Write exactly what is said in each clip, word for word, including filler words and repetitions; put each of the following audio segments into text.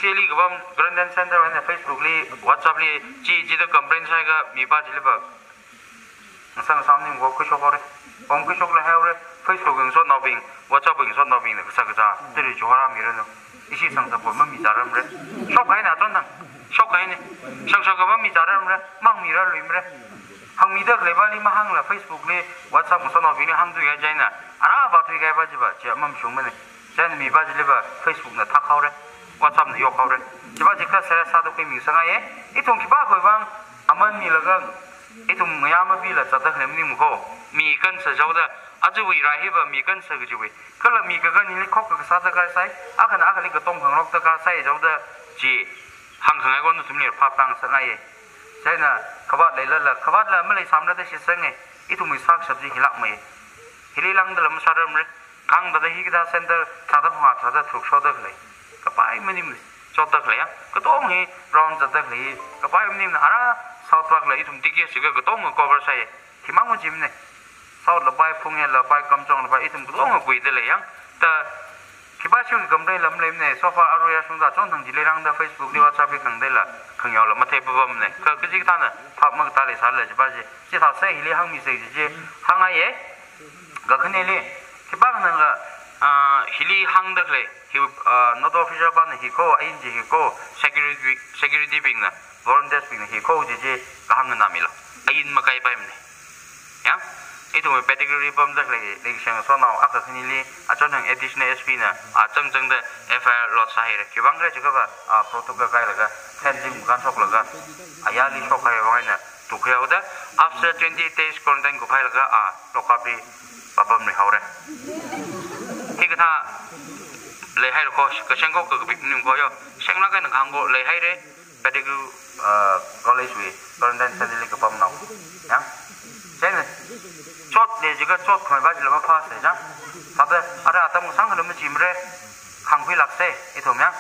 Chili kapam quarantine center eina Facebook li, WhatsApp li, chi, chida complain sāhaiakha mipā chili va ngasā ngasā maningmana, khuishok haora. Om khuishokla haora, Facebook ngasotnaobing, WhatsApp ngasotnaobingna kasā kasā, tiri chihorā miranu. Ishi sangsa po mamizārarmara. Shokhaina chonthang. Shokhaina. Shang shang ka mamizārarmara, mangmirarluimara. Hāngmida khalei pāli mahāngla Facebook li, WhatsApp ngasotnaobingli hāngthuiya chieina, ara va thuikahai pā chiva, chi mamashungmana. Chieina mipā chili va Facebook na thak haora, WhatsApp na yok haora. Chiva chi kha serious sāda khuimingasakngaiya. Ithum khipākhawui vang aman milaga, ithum ngayā mapila zatda khalei maningmana ko. Mi cancer jaoda, ajawui rai hiva mi cancer kajiwui. Kala mi kakhane li khok kasāda kasai, akhana akhali katong khangarokda kasai jaoda chi hāngkhangai ko nathumli phap tāngasakngaiya. Chieina khavāt leilala, khavātla maleisāmara da shitsanga, ithumwui sākashap chi hilākmei. Hili lāngdala masārarmara, khangathāda hikathā center tharāda phangā tharāda tharuk shoda khalei. Kapai maningmana, chotda khalei ya. Katong hi round zatda khalei, kapai maningmana, ara South Park la ithum ticket siga katong cover sāya. Himang majimana. South la pai, Phungye la pai, Kamjong la pai, ithum katong kuida lei ya. Ta khipā shu complain la maleimana, so far arui ashungda chonthang chili rāngda Facebook li WhatsApp li khangateila, khangayaola mathei papamana. Kha kachikathāna phap makatāli sālala chiva chi, chithāsai hili hāngmisa chi chi hāngngaiya. Kakhaneli, khipākhanala, ah, hili hāngda khalei, hi, ah, nodal officer pāna hi ko, ain chi hi ko, security, security bingna, volunteers bingna hi ko chi chi kahāng nganāmilo. Ain makaipaimana. Ya? Ithum pedigree pamda khalei, leikashing ngasotnao akha khanili, achonthang additional S P na, ah, changchangda F I R lodge sāhaira. Khiwuivang khala jiakha va, ah, protocol kailaga, fencing makānshoklaga, ayarli shokhai vang eina, tukhui haoda, after twenty days quarantine kuphailaga, ah, lockup li papamluihaora. Hikathā leihaira ko, kasheng ko kakapik maningmana ko yo, shenglāk eina kahāng ko leihaira, Pettigrew, uh, College wui quarantine center li kapamnao. Ya? Chieina, chotli jiakha chotkhamei pā chila maphāsai chang. Thāda, ara atam kasāngkhala majimara, hāngkhuilāksa, ithum ya.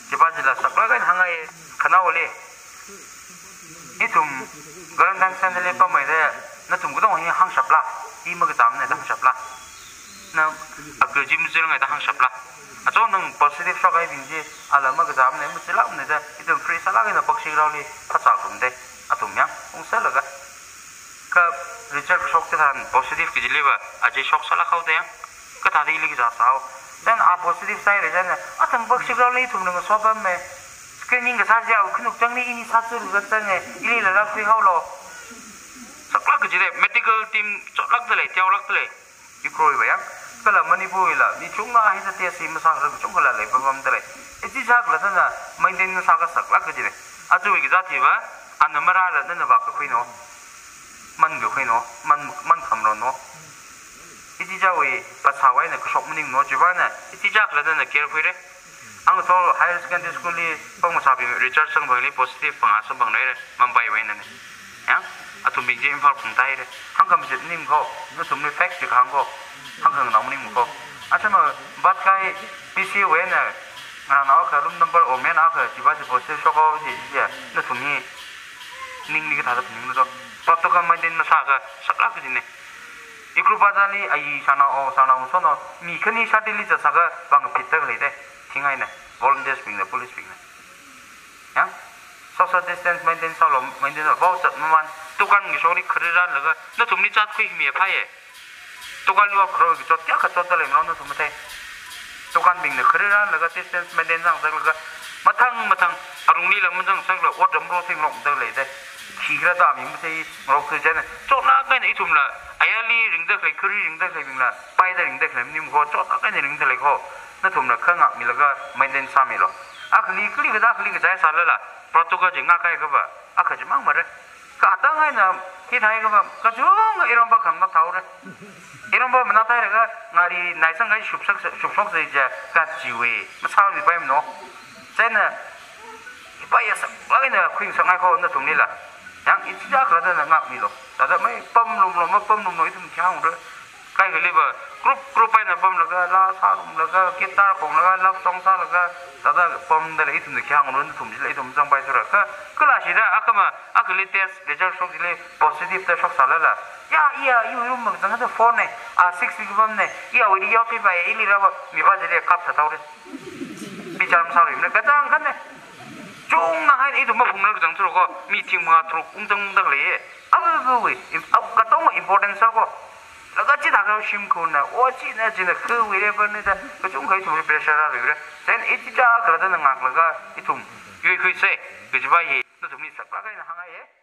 Chiva chila saklāk eina hāngngai, khanaoli. Ithum quarantine center li pammeida, nathum katong hi hāngshapla, i makazāmana da hāngshapla. Na, akha chi machirangai da hāngshapla. Achonthang positive shokhaibing chi, ala makazāmana, machilākmana da, ithum free sālāk eina pakshikraoli phāzā kum da, athum ya, ungsālaga. Kha Richard kashok chitharan positive kajiliva, aja shoksālāk haoda ya. Kathāda ili kazā sāhao. Chieina a positive sāhaira chieina, athang pakshikraoli ithumna ngasopamma. Screening kasā chi a khanuk changli ini sāchurlaga changa, ilila rākhui haolo. Saklāk kajida, medical team chotlākda lei, teolākda lei. Ukhrul wui ya. Kala Manipur wuila, mi chungna hithā test hi masākharar kachungkhala lei papamda lei. Ichichākhala thāna, maintain masākha saklāk kajida. Ajawui kazāt hiva, ana marāla nana vākakhuino. Mankakhuino, man, mankhamrono. Ichichāwui, phasāwui eina kashok maningmano, chiva eina, ichichākhala nana care khuira. Ang thor higher secondary school li pamkasābing Richard samphangli positive phangā samphanghaira, Mumbai wui einana. Ya? Athumbing chi Imphal phungtāhaira. Hāngkhamashit maningmana ko, nathumli facts chi kahāng ko, hāngkhanganao maningmana ko. Achama Batkai P C wui eina, ngarānao akha room number omen akha, chiva chi positive shokhao chi, chi, nathum hi ningli kathāda phaninglu do. Protocol maintain masākha saklāk kajina. Ukhrul bazar li ayi shanao, o, shanao, sonao, mi khani shātili zatsākha vāngaphitta khalei da. Thingaina, volunteers bingna, police bingna. Ya? Social distance maintain sālo, maintain sālo, vao zat maman, dukan kashokli khariranlaga, nathumli zat khuimi phāya. Dukan liva kharoi kachot, kayākha chotda lei mano nathum mathei. Dukanbingna khariranlaga, distance maintain sāngasaklaga, mathang mathang, arungli lam mazangngasakla, ot ram ro sing rokda lei da. Khikhala da mi mathei, ngarok tu chieina. Chotlāk eina ithumla, ayarli ringda khalei, khari ringda khaleibingla, paida ringda khalei maningmana ko, chotlāk eina ringda lei ko. Nathumla khangakmilaga maintain sāmilo. Akhali, kali kathā, kali kachai sālala, protocol chi ngakhaiakhava, akha chimangmara. Kha atang eina, hithāhaiakhava, kachungkha irampa khangathāhaora. Irampa manathailakha, ngari naisang kai shupshok, shupshoksa jiakha chiwui, masāmipaimano. Chieina, ipaiya saklāk eina khuingasakngai ko nathumlila. Yang ichichākhala thāna ngakmilo. Thāda mai pamlumlo, mapamlumlo, ithum khi hāngra. Kaikhaliva group, group eina pamlaga, laa sārumlaga, guitar khonglaga, love song sālaga, thāda pamda lei, ithumna khi hāngra, nathum chila ithum zangpaithura. Kha, kala shida, akhama, akhali test result shok chili positive da shoksālala. Ya, iya, iwui room makazang da phone na, a six li kapamna, iya wuili yaokhipai, ili rāva, mipā chili kapsāthaora. Bichar masāluimara, kachangkhanna. Chungna haina ithum maphungrar kachang thura ko, mi thing mangā tharuk ungzang ungdang leiya. Abu abu wui, im-, ab-, katonga important sāko. Laga chithākha shimkhurna, o china china khuiwui re pa ni da, kachungkha ithumli pressure rāluira. Then ichicha khala da na ngaklaga ithum yuikhuisa, kajiva hi, nathumli saklāk eina hāngngaiya.